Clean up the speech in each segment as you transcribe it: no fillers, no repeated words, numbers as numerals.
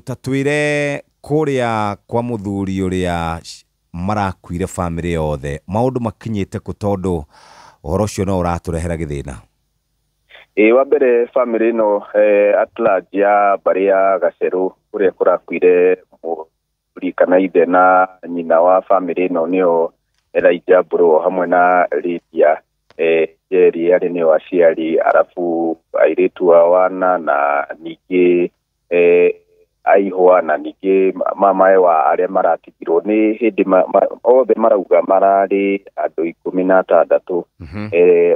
Ta twĩre kũrĩa kwa mũthuri ũrĩa marakuire bamĩrĩ yothe, maũndũ makinyĩte kũ, tondũ ũhoro ũcio no ũratũrehera gĩthĩna? Ĩ, wa mbere bamĩrĩ ĩno at large ya mbarĩ ya Gacerũ, kũrĩa kũrakuire mũthuri kana ithe na nyina wa bamĩrĩ ĩno, nĩo Elijah Mbũrũ hamwe na Lydia Njeri, arĩ nĩo aciari, arabu airĩtu ao ana na ningĩ aihwa na ningĩ mamae wa arĩa maratigirwo. Nĩ hĩndĩ othe marauga mararĩ andũ 16.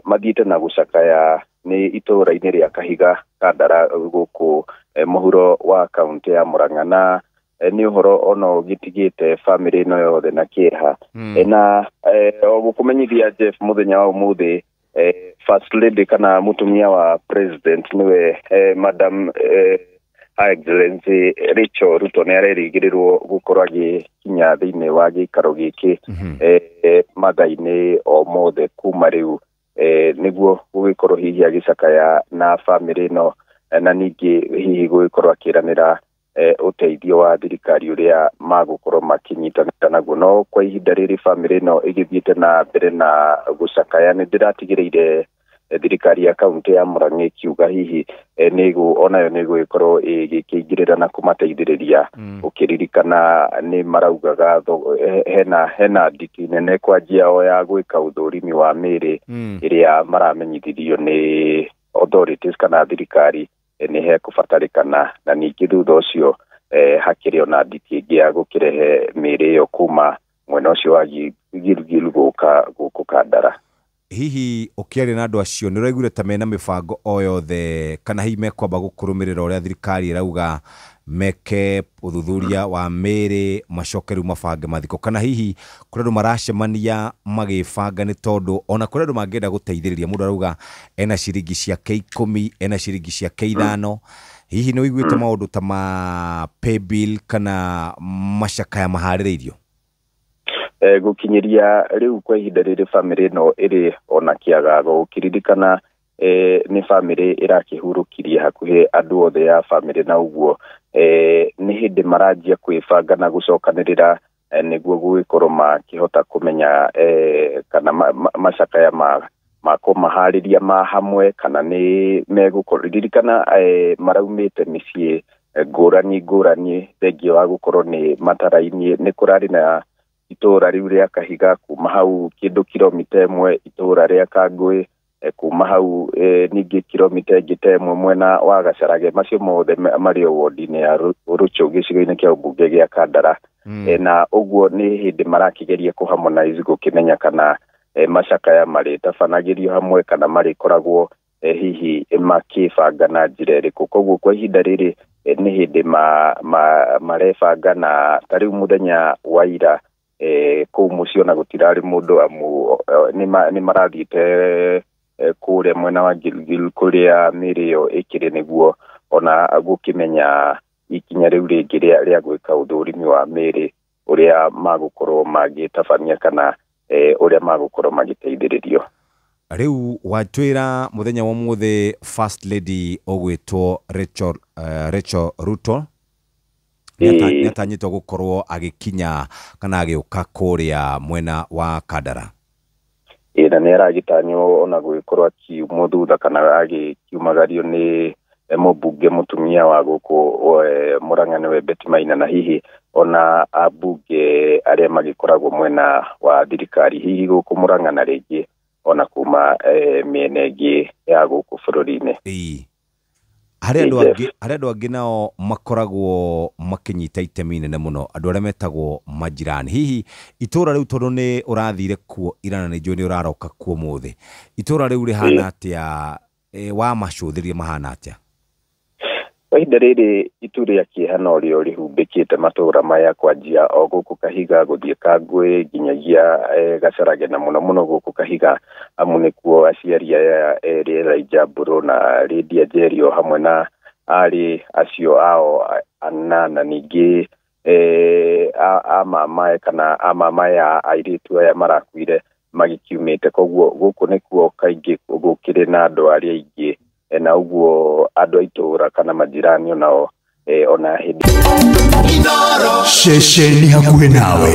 Mathiĩte na gũcakaya nĩ itũũra-inĩ rĩa Kahiga, Kandara, gũkũ mũhuro wa kaũntĩ ya Murang'a, na nĩ ũhoro ona ũgĩtigĩte bamĩrĩ ĩno yothe na kĩeha. Na o gũkũmenyithia, Jeff, mũthenya wa ũmũthĩ First Lady kana mũtumia wa president, nĩwe Madam Her Excellency Rachel Ruto, nĩ arerĩgĩrĩrwo gũkorwo agĩkinya thĩinĩ wa gĩikaro gĩkĩ mathaa-inĩ o mothe kuma rĩu, nĩguo gũgĩkorwo hihi agĩcakaya na bamĩrĩ ĩno, na ningĩ hihi gũgĩkorwo akĩranĩra ũteithio wa thirikari ũrĩa magũkorwo makĩnyitanĩra naguo. No kwa ihinda rĩrĩ bamĩrĩ ĩno ĩgĩthiĩte na mbere na gũcakaya. Nĩ ndĩratigĩrĩire thirikari ya kaunti ya Murang'a ĩkiuga hihi nĩgũ onayo nĩ ĩgũgĩkorwo ĩgĩkĩingĩrĩra na kũmateithĩrĩria. Ũkĩririkana nĩ maraugaga hena nditi nene kwanjia o ya gwĩka ũthũrimi wa mĩĩrĩ ĩrĩa maramenyithirio nĩ authorities kana thirikari nĩ hekũbatarĩkana, na ningĩ thutha ũcio hakĩrĩ ona nditi ĩngĩ ya gũkĩrehe mĩĩrĩ ĩyo kuma mwena ũcio wa Gilgil gũka gũkũ Kandara. Hihi ũkĩaria na andũ acio, nĩ ũraiguire ta mena mĩbango o yothe, kana hihi mekwamba gũkũrũmĩrĩra ũrĩa thirikari ĩrauga meke ũthuthuria wa mĩĩrĩ, macoke rĩu mabange mathiko, kana hihi kũrĩ andũ maracemania magĩbanga? Nĩ tondũ ona kũrĩ andũ mangĩenda gũteithĩrĩria, mũndũ arauga ena ciringi ciake 10, ena ciringi ciake 5. Hihi nĩ ũiguĩte maũndũ ta ma paybill kana macakaya maharĩrĩirio? Gũkinyĩria rĩu, kwa ihinda rĩrĩ bamĩrĩ ĩno ĩrĩ ona kĩagago. Ũkĩririkana nĩ bamĩrĩ ĩrakĩhurũkirie hakuhĩ andũ othe ya bamĩrĩ, na ũguo nĩ hĩndĩ maranjia kwĩbanga na gũcokanĩrĩra nĩguo gũgĩkorwo makĩhota kũmenya kana macakaya ma makũmaharĩria ma hamwe kana nĩ megũkorwo. Ririkana maraumĩte mĩciĩ ngũrani ngũrani, thengia wa gũkorwo nĩ mataraini. Nĩ kũrarĩ na itũũra rĩu rĩa Kahiga, kuma hau kĩndũ kilomita 1 itũũra rĩa Kangũĩ, kuma hau ningĩ kilomita ĩngĩ ta ĩmwe mwena wa Gacarage. Macio mothe marĩ o wodi-inĩ ya Rũchũ, gĩcigo-inĩ kĩa ũmbunge gĩa Kandara. Na ũguo nĩ hĩndĩ marakĩgeria kũ harmonize, gũkĩmenya kana macakaya marĩtabanagĩrio hamwe kana marĩkoragwo hihi makĩbanga na njĩra ĩrĩkũ. Koguo kwa ihinda rĩrĩ nĩ hĩndĩ marebanga, na ta rĩu mũthenya wa ira kũu mũciĩ ona gũtirarĩ mũndũ, amu nĩ marathiĩte kũrĩa mwena wa Gilgil kũrĩa mĩĩrĩ ĩyo ĩkĩrĩ, nĩguo ona gũkĩmenya ikinya rĩu rĩngĩ rĩa gwĩka ũthũrimi wa mĩĩrĩ, ũrĩa magũkorwo magĩtabania kana ũrĩa magũkorwo magĩteithĩrĩrio. Rĩu watwĩra mũthenya wa ũmũthĩ First Lady ũgwĩtwo Rachel Ruto nĩatanyĩtwo gũkorwo agĩkinya kana agĩũka kũrĩa mwena wa Kandara. Ĩ, na nĩ aragĩtanywo ona gũgĩkorwo akiumwo thutha kana agĩkiumagario nĩ mũmbunge mũtumia wa gũkũ Murang'a, nĩwe Betty Maina, na hihi ona ambunge arĩa magĩkoragwo mwena wa thirikari hihi gũkũ Murang'a, na rĩngĩ ona kuma mĩena ĩngĩ ya gũkũ bũrũri-inĩ. Ĩĩ. Harĩ andũ Jeff. angĩ, harĩ andũ angĩ nao makoragwo makĩnyita itemi inene mũno, andũ arĩa metagwo majirani. Hihi itũra rĩu, tondũ nĩ ũrathire kuo ira na nĩ njũĩ nĩ ũraroka kuo mũthĩ, itũra rĩu rĩhana atĩa? Wa macũthĩria mahana atĩa? Kwa ihinda rĩrĩ itu rĩa kĩeha no rĩo rĩhumbĩkĩte matũra maya, kwanjia o gũkũ Kahiga gũthiĩ Kangũĩ nginyagia Gacarage, na mũno mũno gũkũ Kahiga, amu nĩkuo aciari aya erĩ Elijah Mbũrũ na Lydia Njeri o hamwe na arĩ acio ao ana, na ningĩ amamae kana amamae a airĩtu aya marakuire magĩkiumĩte. Koguo gũkũ nĩkuo kaingĩ gũkĩrĩ na andũ arĩa aingĩ, na ũguo andũ a itũũra kana majirani onao Ona hĩndĩ Ceceni hakuhĩ nawe.